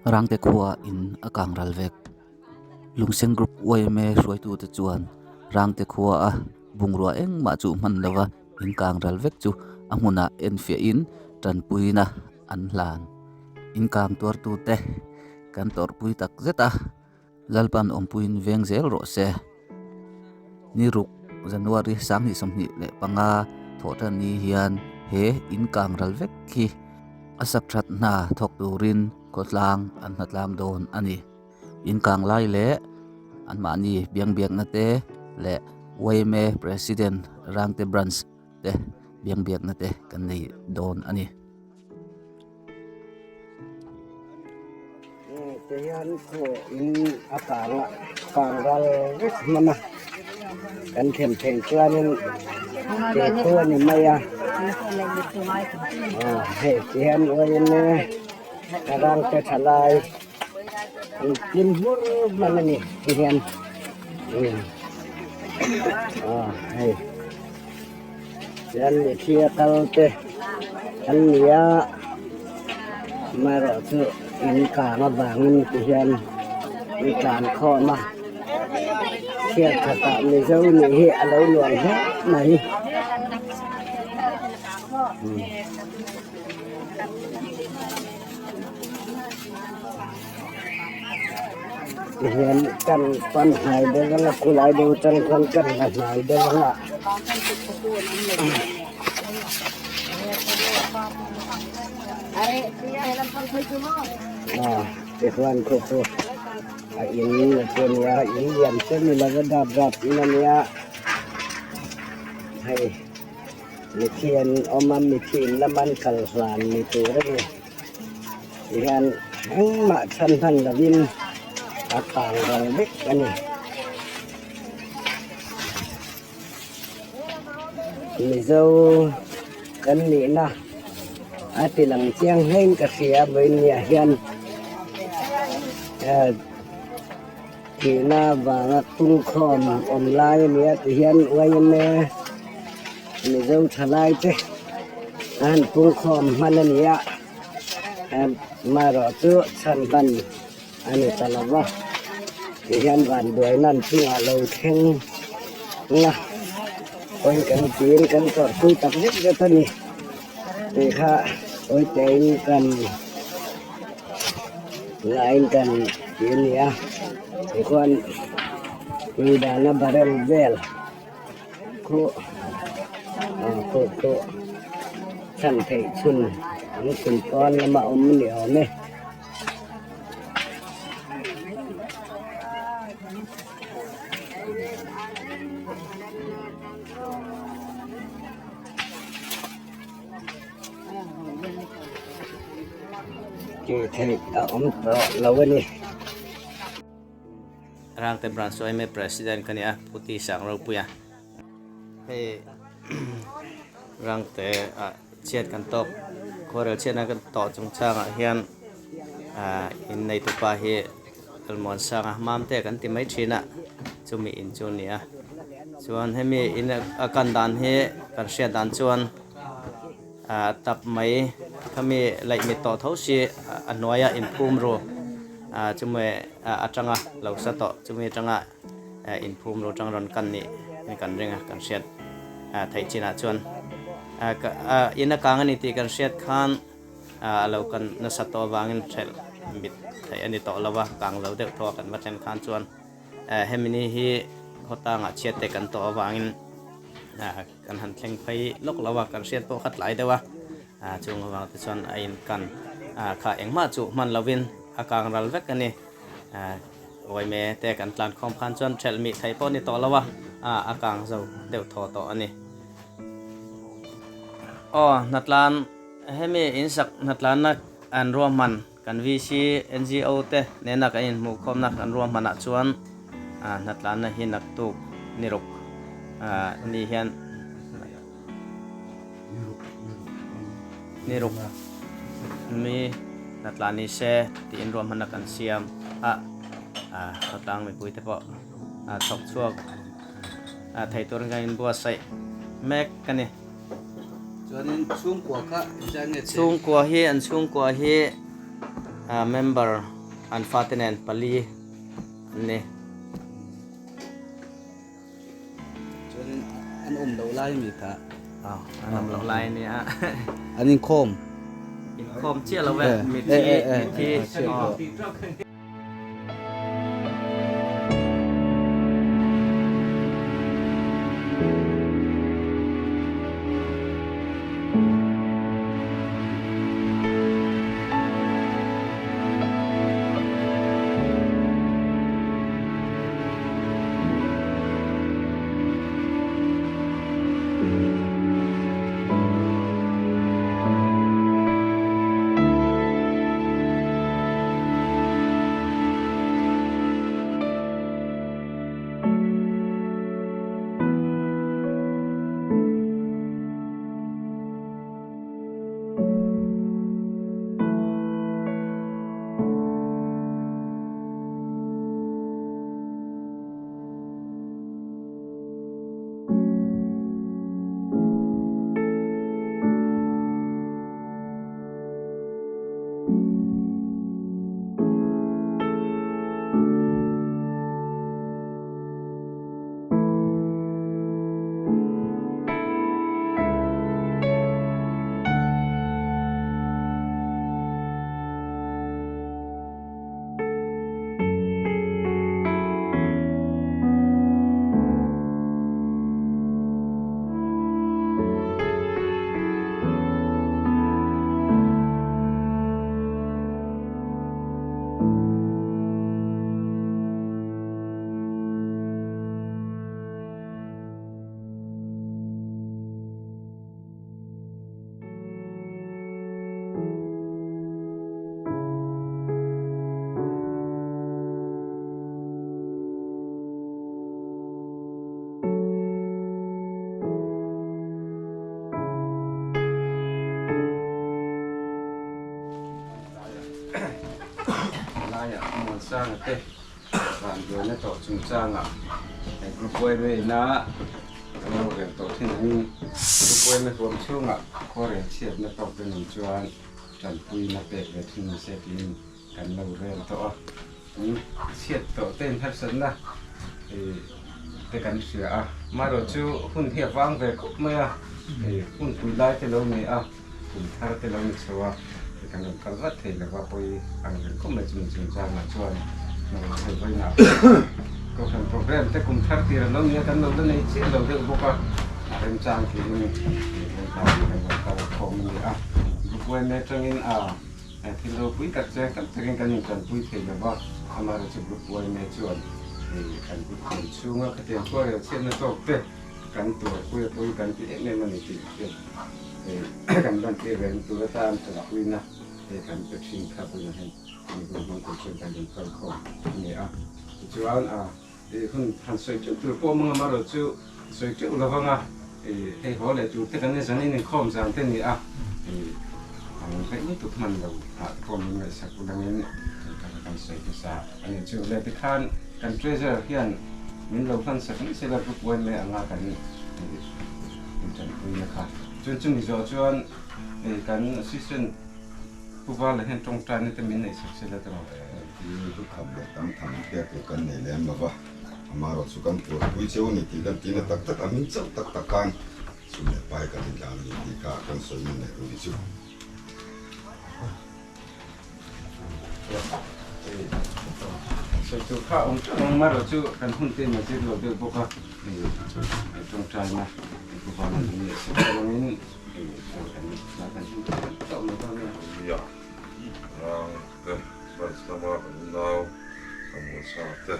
Rangte khua in a kang ral vek. Lungsen Group yma hruaitute chuan Rangte khua a bungrua engmah chu hman lova in kang ral vek chu a hmunah enfiahin tanpuina an hlan. In kang tuartute kan tawrhpui tak zet a, Lalpan awmpuiin veng zel rawh se. Ni ruk January 2025 thawhtan ni hian he in kang ral vek hi a sak that hna thawk turin khawtlang an hnatlang dawn a ni. In kang lai leh anmahni biangbiakna te leh yma President Rangte Branch te biangbiakna te kan nei dawn a ni. Ti hian khaw in a kang a kang ral vek hman a kan thlen theih chuanin tih thu a ni mai a aw hei ti hian uain a rangte tha lai an hlim hmur hman a ni ti hian aw hei. Chuan mitthi a kal te an ni a, amaherawh chu in kang avangin ti hian an tlan khawm a, chhiat khatah Mizo nih hi a lo nuam hle mai. Ti hian kan pan hnai deuh anga khulai deuh atang khuan kan la hnai deuh anga. Aw tichuan khu chu a in a chu ania in lian te ni lova dap dap in ania hei mitthi an awm a mitthi in lama an kal hlan ni tur a ni. Tihian engmah chhan hman lovin a kang ral vek a ni. Mizo kan nihna a ti lang chiang hlein ka hria vawinia hian thihna vanga pungkhawm awm lai a nia tihian yma Mizo thalai te a han pungkhawm hman a ni a amaherawh chu chhan hman a ni ta lo va tihian vanduaina an chungah lo thleng a pawi kan tiin kan tawrhpui tak zet zet a ni tih kha pawi tein kan ngaiin kan ti a ni a tichuan tuidana barrel vel. Khu khu khu chhan theih chhun an chhun pawn lama awm a ni awm e. Tih theih a awm tawh lo a ni. Rangte Branch yma President ka ni a, Pu T Sang Ropuia. Hei Rangte ah chhiat kan tawk, khuarel chhiatna kan tawh chungchangah hian ah in neitupa hi Kalmuansanga Mamte kan ti mai thin a, chumi in chu a ni a. Chuan hemi in a kan dan hi kan hriat dan chuan ah tap mai khami laih mit tawh tho si a hnuaia inphum ru ah chumi atanga lo sa tawh chumi atanga inphum ru atang rawn kan nih kan ring a kan hriat theih chinah chuan in a kang a ni tih kan hriat khan a lo kan nasa tawh avangin hrelh mit theih a ni tawh lo va kang lo deuh thaw a kan va thlen khan chuan hemi ni hi khawtangah chhiat te kan tawh avangin kan han thleng phei lawk lo a kan hriat pawh kha tlai deuh a. Chung avang te chuan a in kan kha engmah chu hman lovin a kang ral vek a ni. Uaime te kan tlan khawm khan chuan thelh mih theih pawh a ni tawh lo a, a kang zo deuh thaw tawh a ni. Aw hnatlan hemi insak hnatlanna an ruahman kan VC, NGO te nena kan inhmuhkhawmna kan ruahmanah chuan hnatlanna hi naktuk ni ruk ni hian Ni ruk mi hnatla ni se tiin ruahmanna kan siam a, khawtlang mipui te pawh thawk chhuak thei turin kan inbuatsaih mek a ni. Chuanin chhungkua kha engzat nge cheng? Chhungkua hi an chhungkua hi. Member an fate nen pali an ni. Chuanin an awm loh lai mi kha. Aw, an awm loh lai ania. An inkhawm. Inkhawm chiah lo e, mithi, mithi. Laia Muansanga te vanduaina tawh chungchangah group yma Kan lo rel tawh thin angin Thupuaina huam chhungah khuarel chhiatna tawk te nen chuan tanpuina pek ve thin ni se tiin kan lo rel tawh a. Chhiat tawh te inharsatna te kan hria a, amaherawhchu hun hi a vang ve khawp mai a, hun pui lai te lo ni a, kum thar te lo ni chho a, kan rawn kal vat thei lova pawi ang reng khawp mai chumi chungchangah chuan rawn sawi vawiinah Kohhran program te kum thar tir an lo ni a, kan lo la nei chiah lo deuh bawk a, a remchang tiin remchang kan rawn kal khawm a ni a, Group yma atangin a thil ropui tak cheng tam takin kan intanpui thei lova, amaherawhchu Group yma chuan kan group hmun chhunga khatiang khuarel chhiatna tawk te kan tuarpui a pawi kan ti em em a ni tih hriat Kan lan tir ve tur atan chawlhpuina te kan pe thin kha tunah hian mi hun hmang tur chuan kan rawn kal khawm a ni a. Tichuan hun han sawi teuh tur pawh manga marawh chu sawi teuh lo vang a, hei haw leh tur te kan ni zan in inkhawm zan te ni a, an ngaih lutuk hman lo ah te pawh min ngaihsak ulangin kan sawi hmasa a ni. Chu leh tikhan kan treasurer hian min lo hlan sak mai sela group yma anga kan intanpuina kha. Chuan chumi zawh chuan kan assistant Pu Vala hian tawngtaina te min neih sak sela tawh. Ti lu khat leh tam tham pek tur kan nei lem lo va, amaherawh chu kan tuarpui cheu a ni tih kan tihna tak tak a hming chauh tak tak khan sum leh pai kan intlan a ni tih kha kan sawi nawn leh duh ni chu. Sawi tur kha awm teuh ang amaherawh chu kan hun te in a zir lo deuh bawk a, tawngtaina Pu Vana min neih sak avangin Nia, rang te, branch lama kan unau, kan muansa te,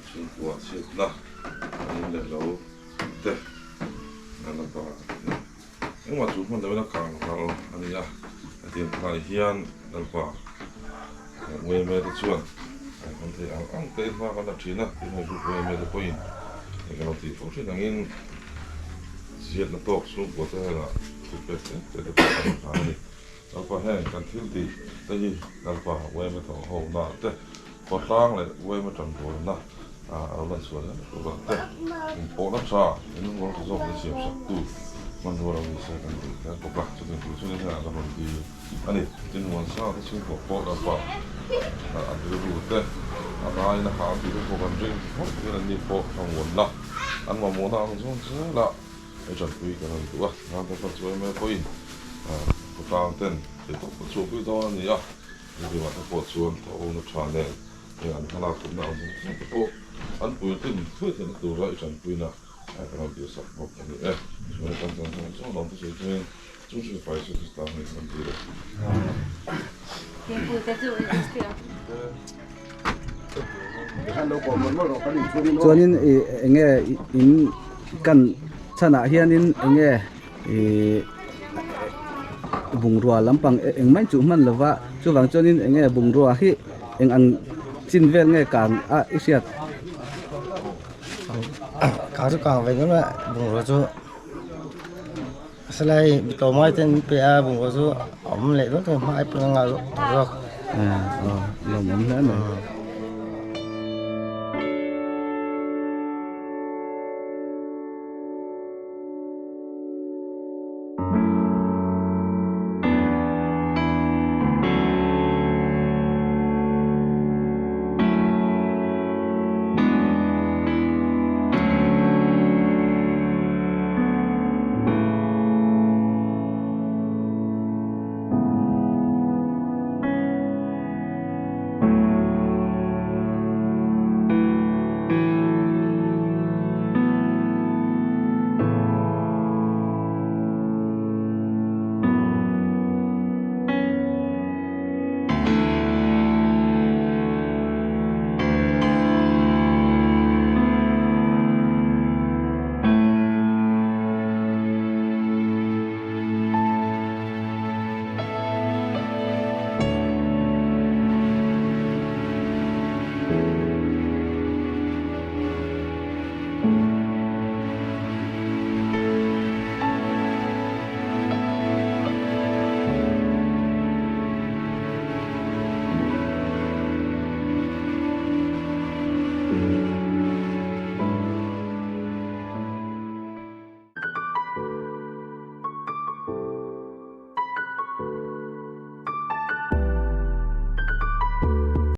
chhungkua chhiatna an in leh lo te, an la pa te. Engmah chu hman loin a kang ral a ni a, hetiang tunah hian Lalpa Uaime te chuan kan thei ang ang te hma kan la thin a, tin hei group Uaime te pawhin hei kan lo tih fo thin angin ziatna tawk chhungkua te hengah thil pek te te te pawh kan hlan a ni. Lalpa heng kan thil tih te hi Lalpa Uaime thawh ho na te khawtlang leh Uaime tanrualna a lo lan chhuah zel turah te inpawhna tha in rual tha zawk te siam sak tu. Hmanrua lo ni se kan duh hle bawk a, chutiang tur chuan hengah kan rawn dil a ni. Tin, Muansanga te chhungkaw pawh lalpa an rilru te a ngaiin a hah tih te pawh kan ring phawt hian an ni pawh a nguanna an mamawhna ang zawn zela hei tanpui kan rawn duh a. Nang te pawh chu em em pawhin khawtlang ten theihtawp kan chhuahpui dawn a ni a, engkim ah te pawh chuan thawhawmna tha nen heng an hmalak tumna ang zawng zawng te pawh an puitlin thuai theihna tura i tanpuina Ka lo tihsak bawk a ni e. Chuan kan chan zawng zawng lo te sawi chuan chu chu fai chu chu tang hei kan ti lo. Chuanin i enge in kan chhanah hianin enge i bungrua lampang engmah chu hman lova chuvang chuanin enge bungrua hi eng ang chin vel nge kang a i hriat. Kang chu kang ve ngam a bungrua chu salai mi tlawmngai ten min pe a bungrua chu a awm leh dawn thei hma ai pawn a nghah zawk lawmawm hle mai.